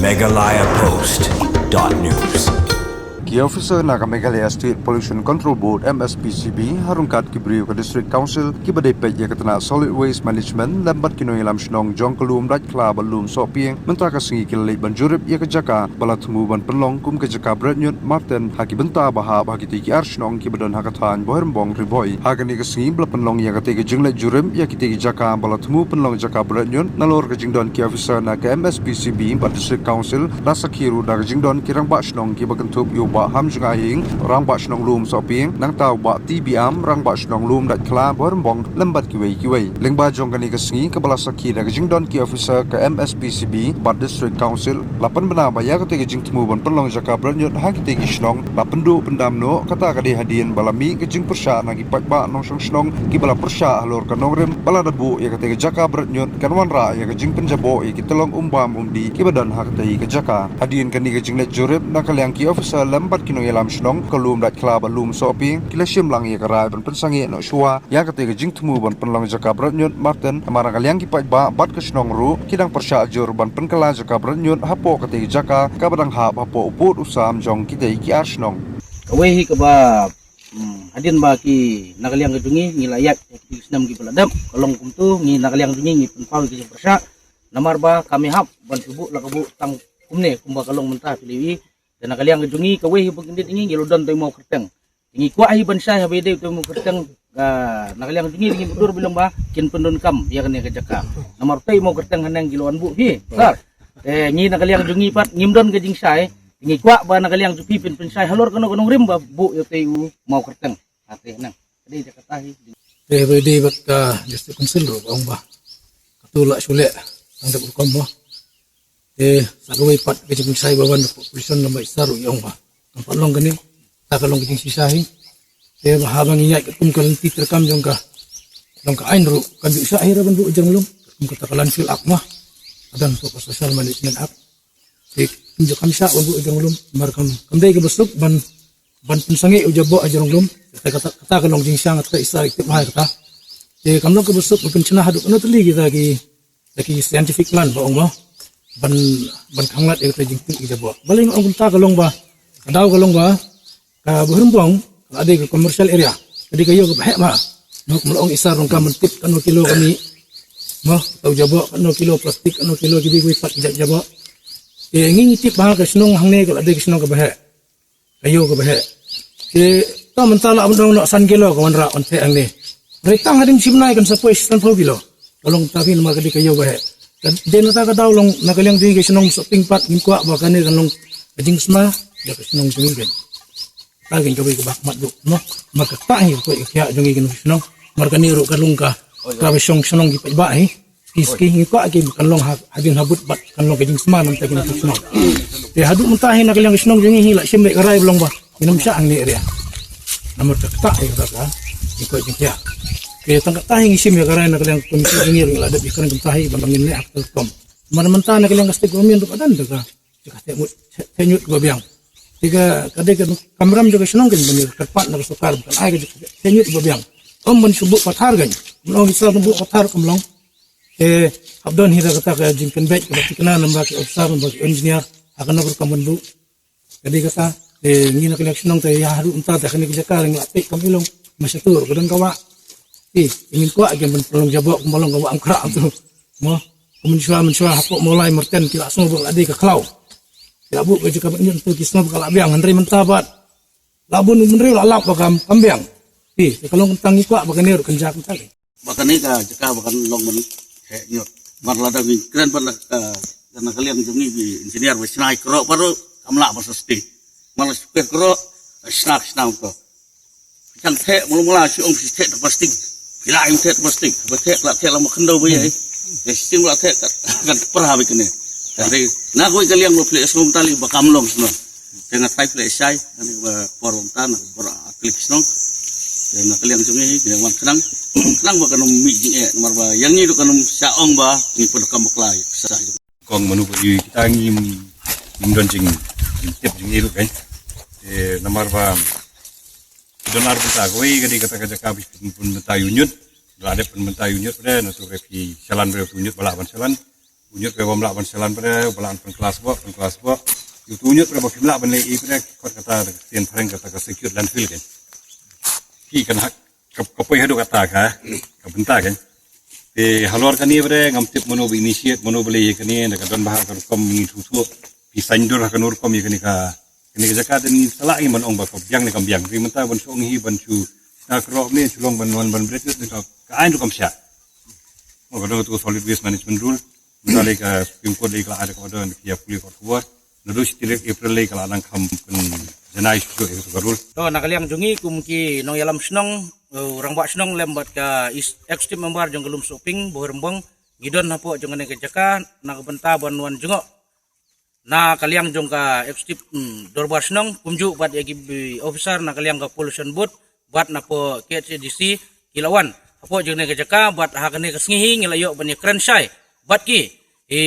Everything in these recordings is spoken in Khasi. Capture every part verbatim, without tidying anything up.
Meghalaya Post dot news. Ki officer na ka Meghalaya State Pollution Control Board, M S P C B, ha ryngkat ki briew ka District Council, kiba dei peit ïa ka tnat Solid Waste Management lem bad ki nongïalam shnong jong ka Lum Dait Khla bad Lum Sohpieng, mynta ka sngi ki la leit ban jurip ïa ka jaka ba la thmu ban pynlong kum ka jaka bret ñiut marten ha ki bynta ba hap ha kitei ki ar shnong kiba don ha ka thaiñ Bhoirymbong, Ri Bhoi. Ha kane ka sngi ba la pynlong ïa katei ka jingleit jurip ïa kitei ki jaka ba la thmu pynlong jaka bret ñiut, nalor ka jingdon ki officer na ka M S P C B bad District Council, la sakhi ruh da ka jingdon ki rangbah shnong kiba kynthup ïa u Bah Hamjngai Hieng, rangbah shnong Lum Sohpieng, nangta u Bah T B Am, rangbah shnong Lum Dait Khla, Bhoirymbong, lem bad kiwei kiwei. Lyngba jong kane ka sngi kaba la sakhi da ka jingdon ki officer ka M S P C B bad District Council, la pynbna ba ïa katei ka jingthmu ban pynlong jaka bret ñiut ha kitei ki shnong la pynduh pyndam noh, kata ka dei hadien ba la mih ka jingpyrshah na ki paidbah nongshong shnong kiba la pyrshah halor ka nongrim ba lada buh ïa katei ka jaka bret ñiut kan wanrah ïa ka jingpynjaboh ïa ki tyllong um bam um dih kiba don ha katei ka jaka. Hadien kane ka jingleit jurip na ka liang ki officer lem bad ki nongïalam shnong ka Lum Dait Khla bad Lum Sohpieng, ki la shim lang ïa ka rai ban pynsangeh noh shuwa ïa katei ka jingthmu ban pynlong jaka bret ñiut marten, namar na ka liang ki paidbah bad ka shnong ruh ki dang pyrshah jur ban pynkylla jaka bret ñiut hapoh katei ka jaka kaba dang hap hapoh u pud u sam jong kitei ki ar shnong. Kawei hi kaba, hmm, hadien ba ki na ka liang ka jong ngi, ngi la ïaid ha ki snem kiba la dep, ka long kumto, ngi na ka liang jong ngi ngi pynpaw ïa ki jingpyrshah, namar ba kam ïahap ban shu buh la ka buh tang kumne kumba ka long mynta phi la ïohi. Te na ka liang ka jong ngi kawei hi ba kin dei ngi, ngi la don tei maw kyrteng. Ngi kwah hi ban shai haba ïadei tei maw kyrteng, ah, na ka liang jong ngi ngi mutdur ba long ba kin pyndonkam ïa kane ka jaka. Namar tei maw kyrteng haneng ki la wan buh phi. Sir. Te ngi na ka liang jong ngi pat ngim don ka jingshai. Ngi kwah ba na ka liang jong phi phin pynshai halor kano kano nongrim ba buh ïa tei u maw kyrteng. Ha te haneng. Ka dei jaka tahi. Te ba ïadei bad ka District Council ruh ba ong ba katu la shu leh tang da rukom mo. Te sa kawei pat ka jingpynshai ba wan na population lem bad sir ruh ïa ong ba kam pat long kane, ta ka long ka jingshisha hi. Te ba haba ngi ïaid katkum ka lynti treikam jong ka, jong ka aiñ ruh kam ju shah hi re ban buh jrong lum, katkum kata ka Landfill Act mo, ka don hapoh ka Social Management Act. Te kam ju kam shah ban buh jrong lum, namar kam, kam dei kaba suk ban, ban pynsangeh u jaboh jrong lum. Kata, kata, kata ka long jingshisha, kata i sir i tip bha ïa kata. Te kam long kaba suk ban pynshna haduh kano tylli kita ki da ki scientific plan ba ong mo ban, ban khanglad ïa kata jingtip ki jaboh. Balei nga ong kumta ka long ba ka daw ka long ba ka Bhoirymbong ka la dei ka commercial area, ka dei ka ïew kaba heh bha. Mo, kumba la ong i sir ruh kam tip katno kilo ka mih, mo, katno jaboh, katno kilo plastik, katno kilo kiwei kiwei pat ki jait jaboh. Te ngi ngi tip ba ka shnong hangne ka la dei ka shnong kaba heh, ka ïew kaba heh. Te ta mynta lah ban ong noh san kilo ka wanrah wan theh hangne. Hynrei tang hadien shi bnai kan sa poi shi sanphew kilo. Ka long ta phi namar ka dei ka ïew ba heh. Ka dei na ta ka daw long na ka liang jong ngi ka shnong Sohpieng pat ngin kwah ba kane kan long ka jingsma ïa ka shnong jong ngi kan. Ta kan kawei kaba khmat duh mo. Namar kata hi ka kwah ka khiah jong ngi ka shnong. Namar kane ruh ka long ka, kaba shong shnong ki paidbah hi. Ki, ki, ngi kwah ki kan long ha, hadien habud bad kan long ka jingsma na ka bynta ki nongshong shnong. Te haduh mynta hi na ka liang ka shnong jong ngi hi la shim leh ka rai ba long ba ngin ym shah hangne area. Namar kata hi kata ka jingkoit jingkhiah. Te tang kata hi ngi shim ïa ka rai na ka liang ka komiti jong ngi ruh ngi la dep ïa ka rai kumta hi ba ngin leh ha ka rukom. Namar mynta na ka liang ka state government ruh ka don da ka jaka theh ñiut, theh ñiut ba biang. Te ka, ka dei ka kamram jong ka shnong kan ban ïa kyrpad na ka sorkar kan ai ka jaka theh ñiut ba biang. Ym ban shu buh pathar kan. Ym ong ki shnong buh pathar kam long. Te hap don hi da kata ka jingpynbeit kaba thikna na ba ki officer na ba ki engineer ha kano ka rukom ban buh. Ka dei kata te ngi na ka liang shnong te ïa haduh mynta te kane ka jaka ngi la peit kam i long. Masa tu ka don ka wah. Te ngin kwah ki ban pynlong jaboh kumba long ka wah Amkhrah tu. Mo, ka mynshuwa mynshuwa hapoh Mawlai Myrten ki la sngew ba ka la dei ka khlaw. Ki la buh ka jaka ba ngi tu ki sngew ba ka la biang, hynrei mynta bad la bun mynriew la lap ba kam, kam biang. Te ka long kumta ngi kwah ba kane ruh kan jia kumta. Ba kane ka jaka ba kan long ban theh ñiut. Mar lada ngi kren pat la ka, na ka liang jong ngi ki engineer ba shna ïa ka roh pat ruh kam lah ban sustain. Mar la shu peit ka roh, shna, shna ko. Kan theh mula mula shu ong shu theh da plastik. Ki la ïa theh da plastik. Ba theh la theh la ma khyndew ba ïa. Te shu la theh kan pra ba kane. Kan dei na kawei ka liang ba phi leh sngewthuh tali ba kam long shnong. Te nga tharai phi leh shai, kane ba por ba mynta na bor a klik shnong. Te na ka liang jong ngi, ngi wan khnang. Khnang ba kan ym mih jingeh, namar ba ïa ngi ruh kan ym shah ong ba ngi pyndonkam bakla ïa ka pisa jong. Kong mano ba ïa kita ngim, ngim don jing, jingtip jong ngi ruh kan. Te namar ba ki don ar bynta kawei ka dei kata ka jaka ba pynbynta ïa u ñiut. La dep pynbynta ïa u ñiut, pynbynta na tu re phi shalan re u ñiut ba lah ban shalan. Unyut pe bam lah ban shalan pada, balan pen kelas bok, pen kelas bok. Utu unyut pe ba phim lah ban lei i pada, kot kata da ktien phareng kata ka secure landfill kan. Ki kan hak, ka, ka poi hadu kata ka, ka bynta kan. Te halor kani pada, ngam tip mano ba initiate, mano ba lei kani, da ka don ba ha ka rukom ngi thu thu. Pi sandur ha ka nur kom ya kani ka Kane ka jaka dang ngi salah ngi man ong ba ka biang ne kam biang. Ri mynta ban shong hi ban shu na krok ne shu long ban wan ban bret ne ka ka ain rukom sha. Mo ka dong tu solid waste management rule. Mynta le ka Supreme Court le ka la ada ka order ne kia puli ka khubor. Nadu shi tarik April le ka la nang kham pen janai shu shu ka rule. To na ka liang jong ngi kum ki nongïalam shnong, eh, rangbah shnong lem bad ka is-, executive member jong ka Lumsoping Bhoirymbong ngi don hapoh jong kane ka jaka na ka bynta ban wan jngoh na ka liang jong ka executive, mm, dorbar shnong kumjuh bad ïa ki officer na ka liang ka pollution board bad na po K H A D C ki la wan hapoh jong kane ka jaka bad ha kane ka sngi hi ngi la ïoh ban ïakren shai bad ki i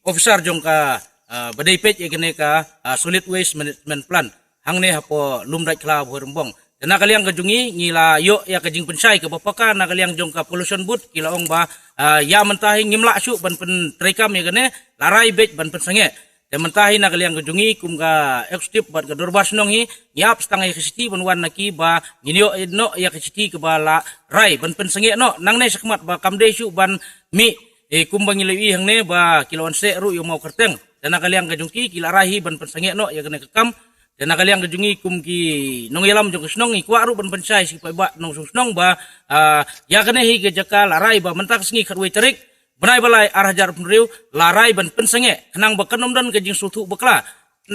officer jong ka, ah, ba dei peit ïa kane ka, ah, solid waste management plant hangne hapoh Lumdaitkhla Bhoirymbong. Te na ka liang ka jong ngi ngi la ïoh ïa ka jingpynshai kaba paka na ka liang jong ka pollution board ki la ong ba, ah, ïa mynta hi ngim lah shuh ban pyntreikam ïa kane, la rai beit ban pynsangeh. Te mynta hi na ka liang ka jong ngi kum ka executive bad ka dorbar shnong hi ngi ap stang ïa ka shithi ban wan na ki ba ngin ïoh noh ïa ka shithi kaba la rai ban pynsangeh noh nangne shakhmat ba kam dei shuh ban mih, eh, kum ba ngi la ïohi hangne ba ki la wan seh ruh ïa u maw kyrteng. Te na ka liang ka jong ki ki la rai hi ban pynsangeh noh ïa kane ka kam. Te na ka liang ka jong ngi kum ki nongïalam jong ka shnong ngi kwah ruh ban pynshai sha ki paidbah nongshong shnong ba, ah, ïa kane hi ka jaka la rai ba mynta ka sngi khatwei tarik bnai ba lai ar hajar arphew hynriew la rai ban pynsangeh khnang ba kan ym don ka jingsngewthuh bakla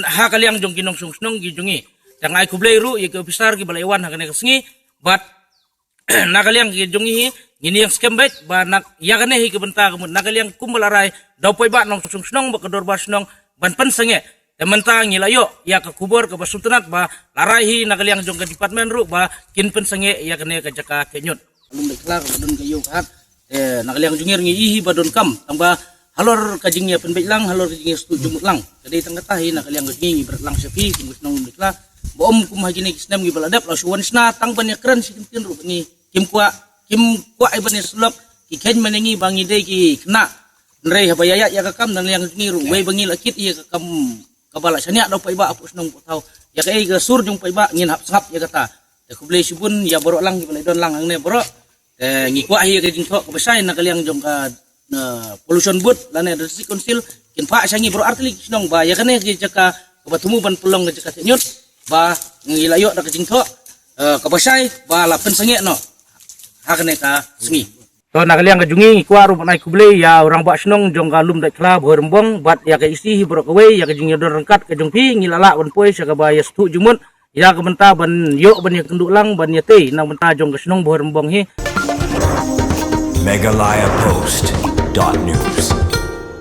ha ka liang jong ki nongshong shnong ki jong ngi. Te nga ai khublei ruh ïa ki officer kiba la ïa wan ha kane ka sngi bad na ka liang ki jong ngi hi ngin ïeng skhem beit ba na ïa kane hi ka bynta ka mut na ka liang kum ba la rai da u paidbah nongshong shnong bad ka dorbar shnong ban pynsangeh. Te mynta ngi la ïoh ïa ka khubor kaba sngewtynnat ba la rai hi na ka liang jong ka department ruh ba kin pynsangeh ïa kane ka jaka Theiñiut. Ka Lumdaitkhla kaba don ka ïew ka hat. Te na ka liang jong ngi ruh ngi i hi ba donkam tang ba halor ka jingïapynbeit lang, halor ka jingïastuh jingmut lang. Ka dei tang kata hi na ka liang ka jong ngi ngi bret lang sha phi kum ka shnong Lumdaitkhla. Ba ym kum ha kine ki snem ngi ba la dep la shu wan shna tang ban ïakren shi kyntien ruh ba ngi kim kwah, kim kwah ai ban ïasyllok ki kheiñ mane ngi ba ngi dei ki khynnah. Hynrei haba ïa ïa ïa ka kam na ka liang jong ngi ruh wei ba ngi la kit ïa ka kam kaba la shaniah da u paidbah hapoh shnong hapoh thaw. Ïa kaei ka sur jong u paidbah ngin hap sngap ïa kata. Te khublei shibun ïa baroh lang kiba la don lang hangne baroh. Te ngi kwah hi ïa ka jingthoh kaba shai na ka liang jong ka, na pollution board lane district council kin phah sha ngi baroh artylli ki shnong ba ïa kane ka jaka kaba thmu ban pynlong ka jaka Theiñiut ba ngi la ïoh da ka jingthoh, eh, kaba shai ba la pynsangeh noh ha kane ka sngi. To na ka liang ka jong ngi ngi kwah ruh ban ai khublei ïa u rangbah shnong jong ka Lumdaitkhla Bhoirymbong bad ïa ka E C hi baroh kawei ïa ka jingïadon ryngkat ka jong phi ngi la lah ban poi sha kaba ïastuh jingmut ïa ka bynta ban ïoh ban ïakynduh lang ban ïatei na ka bynta jong ka shnong Bhoirymbong hi. Meghalaya Post dot news.